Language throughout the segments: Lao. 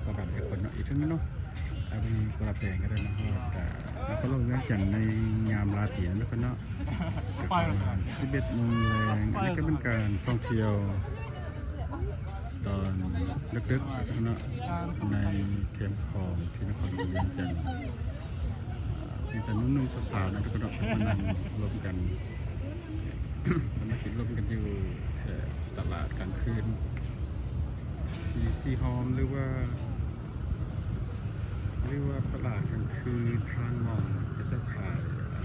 ສະບາຍດີທຸກຄົນເນາະ ອີກເທື່ອໜຶ່ງເນາະ ອັນນີ້ກໍລາແປງກໍໄດ້ມາຮອດ ອ່າ ນະຄອນຫຼວງວຽງຈັນໃນຍາມລາຕີນເນາະ ທຸກຄົນເນາະ ກໍປະມານສິບເອັດໂມງແລງ. ອັນນີ້ກໍເປັນການທ່ອງທ່ຽວຕອນດຶກໆເນາະ ໃນແຄມຂອງທີ່ນະຄອນຫຼວງວຽງຈັນ. ມີແຕ່ໜຸ່ມໆ ສາວໆ ນະ ທຸກຄົນເນາະ ເພິ່ນມານັ່ງລົມກັນ ເພິ່ນມາກິນລົມກັນຢູ່ແຖວຕະຫຼາດກາງຄືນ ທີ່ສີຫອມ ຫຼືວ່າ ຫຼືວ່າຕະຫຼາດກາງຄືນທາງໝ່ອງເຂົາເຈົ້າຂາຍ ອ່າ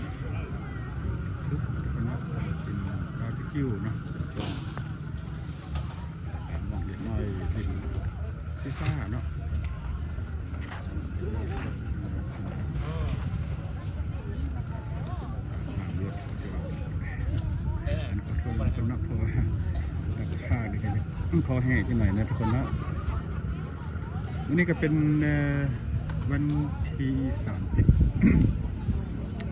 ກິນສຸກ ທຸກຄົນເນາະ ກິນບາບີຄິວເນາະ. ຕາມໜ່ອງເດັກນ້ອຍຫຼິ້ນຊີຊາເນາະ ສະໜາມລົດ ສະໜາມລົດ ອັນນີ້ຂໍໂທດນຳເພິ່ນເນາະ ເພາະວ່າພາກນີ້ກໍຂໍແຮ່ຈັກໜ້ອຍນະທຸກຄົນເນາະ. ມື້ນີ້ກໍເປັນ ເອີ ວັນທີສາມສິບ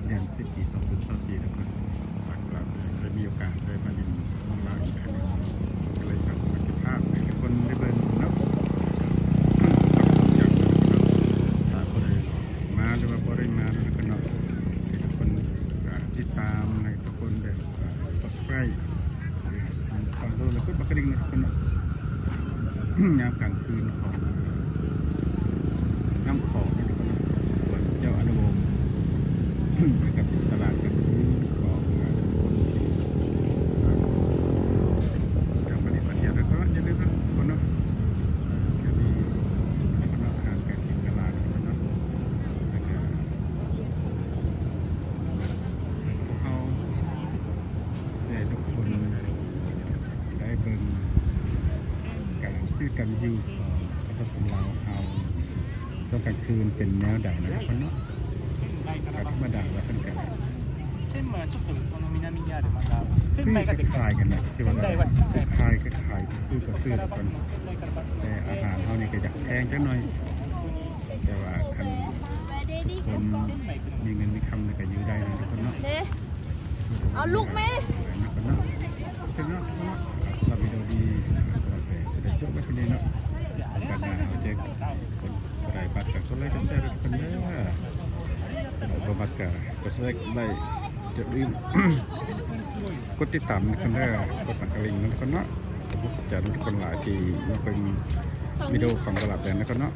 ເດືອນສິບ ປີສອງພັນຊາວສີ່ ນະຄອນຫຼວງວຽງຈັນ ໄດ້ມີໂອກາດໄດ້ມາຫຼິ້ນເມືອງລາວອີກຄັ້ງໜຶ່ງ ກໍເລີຍຝາກໄວ້ເປັນພາບໃຫ້ທຸກຄົນໄດ້ເບິ່ງເນາະ. ຖ້າຜູ້ໃດມາ ຫຼືວ່າບໍ່ໄດ້ມານະຄອນເນາະ ໃຫ້ທຸກຄົນ ອ່າ ຕິດຕາມ ໃຫ້ທຸກຄົນໄດ້ ອ່າ ຊັບສະໄຄຣບ໌ ຝາກກົດໄລກົດບັກກະດິ່ງນະທຸກຄົນເນາະ. ຍາມກາງຄືນຂອງ ນ້ຳຂອງ ສວນເຈົ້າອະນຸວົງ ແລະ ກັບຕະຫຼາດກາງຄືນຂອງ ເອີ ຄົນທີ່ ເອີ ຈະມາຫຼິ້ນມາທ່ຽວນະຄອນເນາະ. ຢ່າລືມນະທຸກຄົນເນາະ ເອີ ຈະມີສອງຈຸດນະຄອນເນາະ ຮ້ານການກິນກະລານະຄອນເນາະ ແລ້ວກະ ພວກເຮົາຊິໃຫ້ທຸກຄົນໄດ້ເບິ່ງການຊີວິດການເປັນຢູ່ຂອງປະຊາຊົນລາວເຮົາຊ່ວງກາງຄືນເປັນແນວໃດນະທຸກຄົນເນາະ. ກໍທຳມະດາລະເພິ່ນກໍຊື້ຂາຍກັນນະ ຊິວ່າ ຂາຍກໍຂາຍ ຊື້ກໍຊື້ ແຕ່ອາຫານເຮົານີ້ກໍຢາກແພງຈັກໜ້ອຍ. ແຕ່ວ່າຄັນຄົນມີເງິນມີຄຳແລ້ວກໍຢູ່ໄດ້ນະທຸກຄົນເນາະ. ເດ້ ເອົາລູກແມ່ ເນາະ ເນາະ ເນາະ. ອ່າ ສຳລັບວິດີໂອນີ້ ກໍໄປສະເດັດຈົບໄວ້ເທົ່ານີ້ເນາະ. ໂອກາດໜ້າເຮົາຈະກົດ ກົດໄລ ບັດກໍກົດໄລ ກົດແຊ ທຸກຄົນເດີ. ບໍ່ບັດກໍກົດແຊ ກົດໄລ ຢ່າລືມກົດຕິດຕາມນະຄົນເດີ ກົດບັກກະດິ່ງນະຄົນເນາະ. ຂອບໃຈນະຄົນຫຼາຍທີ່ມາເບິ່ງວິດີໂອຂອງຕະຫຼາດແດນນະຄົນເນາະ.